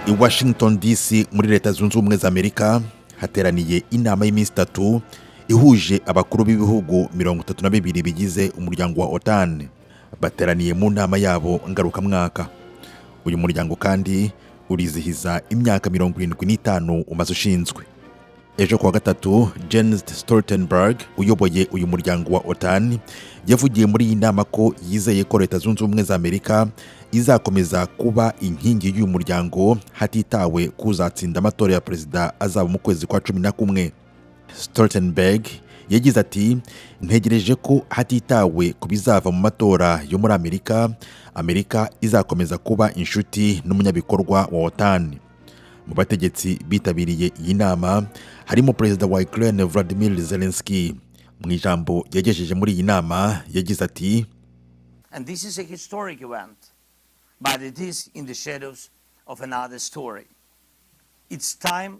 I Washington DC muri Leta Zunze Ubumwe za Amerika hateraniye inama y'iminsi 3 ihuje abakuru b'ibihugu 32 bigize umuryango wa OTAN. Bateraniye mu nama yabo ngarukamwaka. Uyu muryango kandi urizihiza imyaka 75 umaze ushinzwe. Ejo kuwa gatatu, Jens Stoltenberg uyoboye uyu muryango wa OTAN yavugiye muri iyi nama ko yizeye ko Leta Zunze Ubumwe za Amerika izakomeza kuba inkingi y'uyu muryango hatitawe kuzatsinda amatora ya perezida azaba mu kwezi kwa 11. Stoltenberg yagize ati: "Ntegereje ko hatitawe ku bizava mu matora yo muri Amerika, Amerika izakomeza kuba inshuti n'umunyabikorwa wa OTAN." Mu bategetsi bitabiriye iyi nama harimo Perezida wa Ukraine Vladimir Zelensky. Mu ijambo yagejeje muri iyi nama yagize ati: And this is a historic event, but it is in the shadows of another story. It's time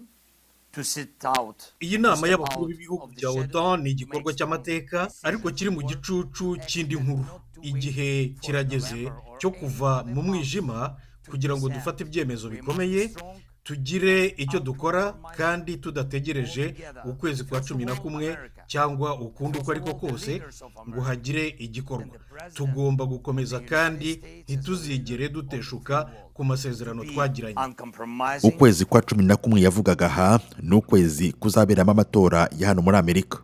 to sit out. Iyi nama y'abakuru b'ibihugu bya OTAN ni igikorwa cy'amateka, ariko kiri mu gicucu cy'indi nkuru. Igihe kirageze cyo kuva mu mwijima kugira ngo dufate ibyemezo bikomeye, tugire icyo dukora kandi tudategereje ukwezi kwa 11 cyangwa ukundi uko ariko kose ngo hagire igikorwa. Tugomba gukomeza kandi ntituzigere duteshuka ku masezerano twagiranye. Ukwezi kwa 11 yavugaga aha ni ukwezi kuzaberamo amatora ya hano muri Amerika.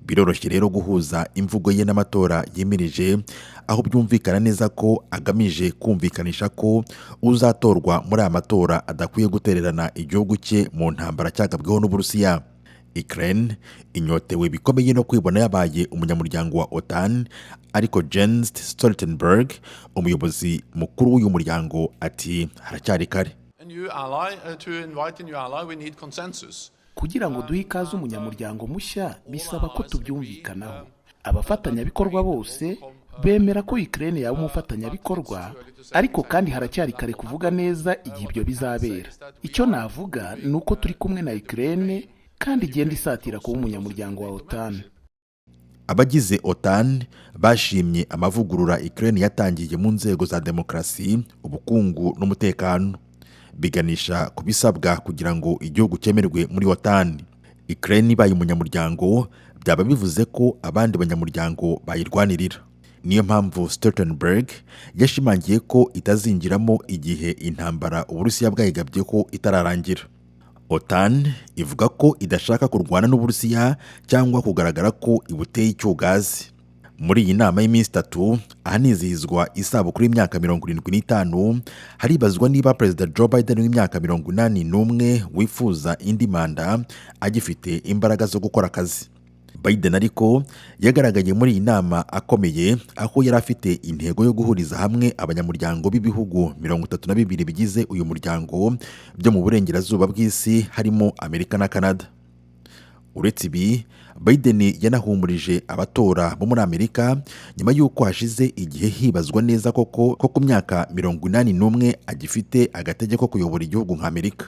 Biroroshye rero guhuza imvugo ye n'amatora yimirije, aho byumvikana neza ko agamije kumvikanisha ko uzatorwa muri aya matora adakwiye gutererana igihugu cye mu ntambara cyagabweho n'Uburusiya. Ukraine inyotewe bikomeye no kwibona yabaye umunyamuryango wa OTAN, ariko Jens Stoltenberg, umuyobozi mukuru w'uyu muryango, ati haracyari kare. A new ally, to invite a new ally, we need consensus. Kugira ngo duhe ikaze umunyamuryango mushya bisaba ko tubyumvikanaho. Abafatanyabikorwa bose bemera ko Ukraine yaba umufatanyabikorwa, ariko kandi haracyari kare kuvuga neza igihe ibyo bizabera. Icyo navuga ni uko turi kumwe na Ukraine kandi igenda isatira kuba umunyamuryango wa OTAN. Abagize OTAN bashimye amavugurura Ukraine yatangiye mu nzego za demokarasi, ubukungu n'umutekano, biganisha ku bisabwa kugira ngo igihugu cyemerwe muri OTAN. Ukraine ibaye umunyamuryango byaba bivuze ko abandi banyamuryango bayirwanirira. Niyo mpamvu Stoltenberg yashimangiye ko itazinjiramo igihe intambara Uburusiya bwayigabye ko itararangira. OTAN ivuga ko idashaka kurwana n'Uburusiya cyangwa kugaragara ko ibuteye icyugazi. Muri iyi nama y'iminsi 3 ahanizihizwa isabukuru y'imyaka 75, haribazwa niba Perezida Joe Biden w'imyaka 81 wifuza indi manda agifite imbaraga zo gukora akazi. Biden ariko yagaragaye muri iyi nama akomeye, aho yari afite intego yo guhuriza hamwe abanyamuryango b'ibihugu 32 bigize uyu muryango byo mu burengerazuba bw'isi, harimo Amerika na Canada. Uretse ibi, Biden yanahumurije abatora bo muri Amerika nyuma y'uko hashize igihe hibazwa neza koko ko ku myaka 81 agifite agatege ko kuyobora igihugu nka Amerika.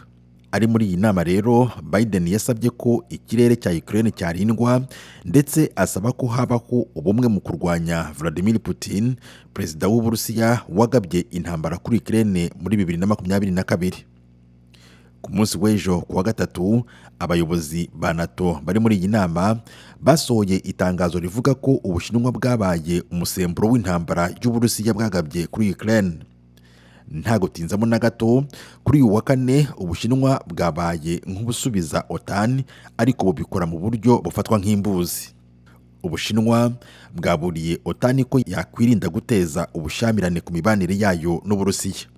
Ari muri iyi nama rero, Biden yasabye ko ikirere cya Ukraine cyarindwa, ndetse asaba ko habaho ubumwe mu kurwanya Vladimir Putin, perezida w'Uburusiya wagabye intambara kuri Ukraine muri 2022. Ku munsi w'ejo ku wa gatatu, abayobozi ba NATO bari muri iyi nama basohoye itangazo rivuga ko Ubushinwa bwabaye umusemburo w'intambara y'Uburusiya bwagabye kuri Ukraine. Nta gutinzamo na gato, kuri uyu wa kane Ubushinwa bwabaye nk'ubusubiza OTAN, ariko bubikora mu buryo bufatwa nk'imbuzi. Ubushinwa bwaburiye OTAN ko yakwirinda guteza ubushyamirane ku mibanire yayo n'Uburusiya.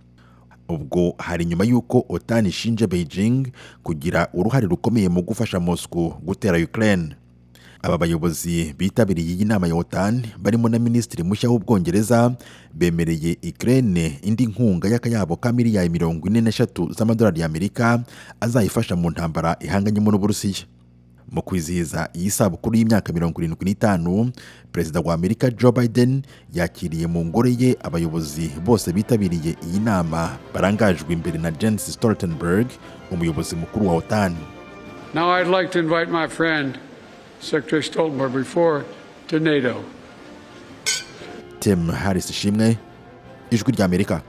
Ubwo hari nyuma y'uko OTAN ishinja Beijing kugira uruhare rukomeye mu gufasha Moscow gutera Ukraine. Aba bayobozi bitabiriye iyi nama ya OTAN, barimo na minisitiri mushya w'Ubwongereza, bemereye Ukraine indi nkunga y'akayabo ka miliyari 43 z'amadolari y'Amerika azayifasha mu ntambara ihanganyemo n'Uburusiya. Mu kwizihiza iyi sabukuru y'imyaka 75, Perezida wa Amerika Joe Biden yakiriye mu ngoro ye abayobozi bose bitabiriye iyi nama barangajwe imbere na Jens Stoltenberg, umuyobozi mukuru wa OTAN. Now I'd like to invite my friend, Secretary Stoltenberg, before to NATO. Tim Harris Ishimwe, Ijwi ry'Amerika.